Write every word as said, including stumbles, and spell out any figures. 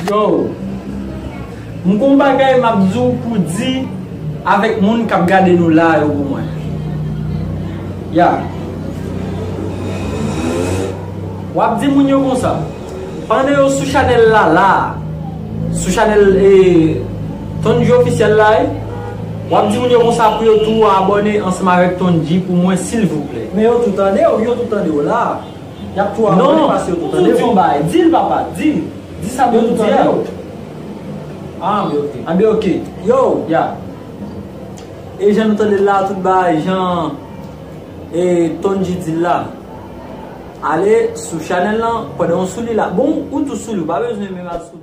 Yo, m gon bagay m ap di w pou di avèk moun k ap gade nou la yo pou mwen. Ya. W ap di moun yo konsa. Pandan yo sou chanèl la la, sou chanèl e, Ton G ofisyèl la, e, w ap di moun yo konsa pou yo tou abòne ansanm avèk Ton G pou mwen, silvouplè. Men yo tou tande w, yo tou tande w la. Y ap tou abòne paske yo tou tande w. Non, tou di yon bagay. Di l, papa, di l. Di sa pou yo tou tande w. Ah, anben, ok. Anben, ok. Yo! Ya. E jan nou tande l la, tout bagay, jan e, Ton G di l la. Ale sou chanèl lan, pandan w sou li la. Bon, ou tou sou li, ou pa bezwen menm al sou